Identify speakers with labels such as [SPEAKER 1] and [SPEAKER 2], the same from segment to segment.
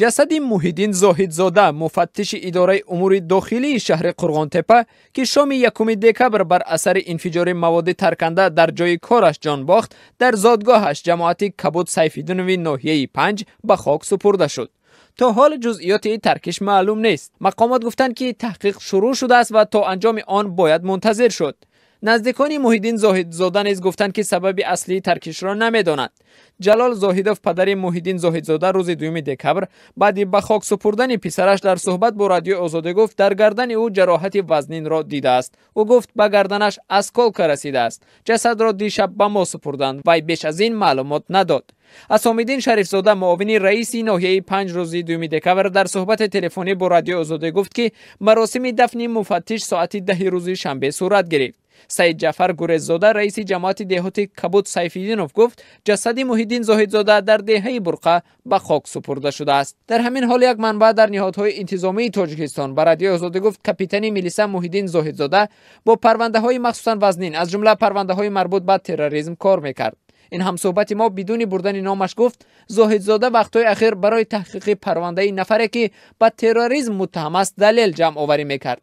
[SPEAKER 1] Ҷасади Муҳиддин Зоҳидзода, муфаттиши идораи умури дохилии шаҳри Қурғонтепа, ки шоми 1 декабр бар асари инфиҷори маводи тарканда дар ҷои кораш ҷон бохт, дар зодгоҳаш ҷамоати Кабуд Сайфиддинови ноҳияи 5 ба хок супурда шуд. То ҳол ҷузъиёти таркиш маълум нест. Мақомот гуфтанд, ки таҳқиқ шурӯъ шудааст ва то анҷоми он бояд мунтазир шуд. Наздикони Муҳиддин Зоҳидзода низ гуфтанд, ки сабаби аслии таркишро намедонанд. Ҷалол Зоҳидов, падари Муҳиддин Зоҳидзода, рӯзи 2 декабр баъди ба хок супурдани писараш дар суҳбат бо Радиои Озодӣ гуфт, дар гардани ӯ ҷароҳати вазнинро дидааст. Ӯ гуфт, ба гарданаш осколка расидааст. Ҷасадро дишаб ба мо супурданд. Вай беш аз ин маълумот надод. Асомиддин Шарифзода, муовини раиси ноҳияи 5, рӯзи 2 декабр дар суҳбати телефонӣ бо Радиои Озодӣ гуфт, ки маросими дафни муфаттиш соати 10 рӯзи шанбе сурат гирифт. Саид Ҷафар Гуреззода, раиси ҷамоати деҳоти Кабуд Сайфиддинов, гуфт, ҷасади Муҳиддин Зоҳидзода дар деҳаи Бурқа ба хок супурда шудааст. Дар ҳамин ҳол як манбаъ дар ниҳодҳои интизомии Тоҷикистон ба Радиои Озодӣ гуфт, капитани милиса Муҳиддин Зоҳидзода бо парвандаҳои махсусан вазнин, аз ҷумла парвандаҳои марбут ба терроризм, кор мекард. Ин ҳамсӯҳбати мо бидуни бурдани номаш гуфт, Зоҳидзода вақтҳои ахир барои таҳқиқи парвандаи нафаре, ки ба терроризм муттаҳам аст, далел ҷамъоварӣ мекард.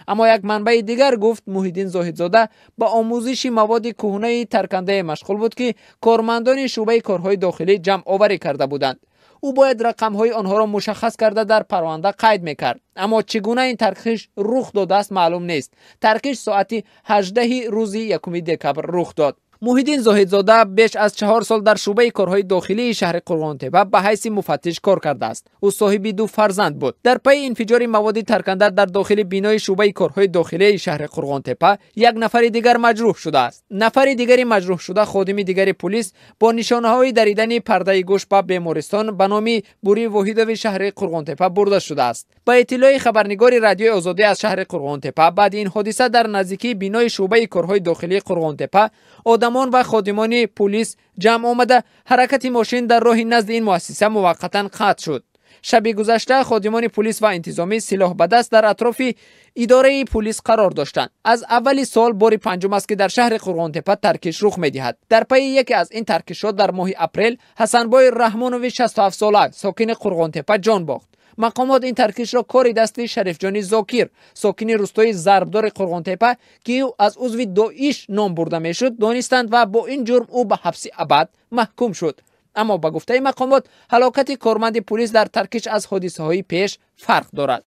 [SPEAKER 1] Аммо як манбаи дигар гуфт, Муҳиддин Зоҳидзода ба омӯзиши маводи кӯҳнаи таркандае машғул буд, ки кормандони шӯъбаи корҳои дохилӣ ҷамъоварӣ карда буданд. Ӯ бояд рақамҳои онҳоро мушаххас карда дар парванда қайд мекард. Аммо чӣ гуна ин таркиш рух додааст, маълум нест. Таркиш соати 18 рӯзи 1 декабр рух дод. Муҳиддин Зоҳидзода беш аз 4 сол дар шӯъбаи корҳои дохилии шаҳри Қурғонтепа ба ҳайси муфаттиш кор кардааст. Ӯ соҳиби 2 фарзанд буд. Дар пайи инфиҷори маводи тарканда дар дохили бинои шӯъбаи корҳои дохилии шаҳри Қурғонтепа як нафари дигар маҷрӯҳ шудааст. Нафари дигари маҷрӯҳшуда, ходими дигари пулис, бо нишонаҳои даридани пардаи гӯш ба бемористон ба номи Бури Воҳидови шаҳри Қурғонтепа бурда шудааст. Ба иттилои хабарнигори Радиои Озодӣ аз шаҳри Қурғонтепа, баъди ин ҳодиса дар наздикии бинои шӯъбаи корҳои дохилии Қурғонтепа одамон ва ходимони пулис ҷамъ омада, ҳаракати мошин дар роҳи назди ин муассиса муваққатан қатъ шуд. Шаби гузашта ходимони пулис ва интизомӣ силоҳ ба даст дар атрофи идораи пулис қарор доштанд. Аз аввали сол бори панҷум аст, ки дар шаҳри Қурғонтепа таркиш рух медиҳад. Дар пайи яке аз ин таркишҳо дар моҳи апрел Ҳасанбой Раҳмонови 67сола, сокини Қурғонтепа, ҷон бохт. Мақомот ин таркишро кори дасти Шарифҷони Зокир, сокини рӯстои Зарбдори Қурғонтепа, ки ӯ аз узви Доиш ном бурда мешуд, донистанд ва бо ин ҷурм ӯ ба ҳабси абад маҳкум шуд. Аммо ба гуфтаи мақомот, ҳалокати корманди пулис дар таркиш аз ҳодисаҳои пеш фарқ дорад.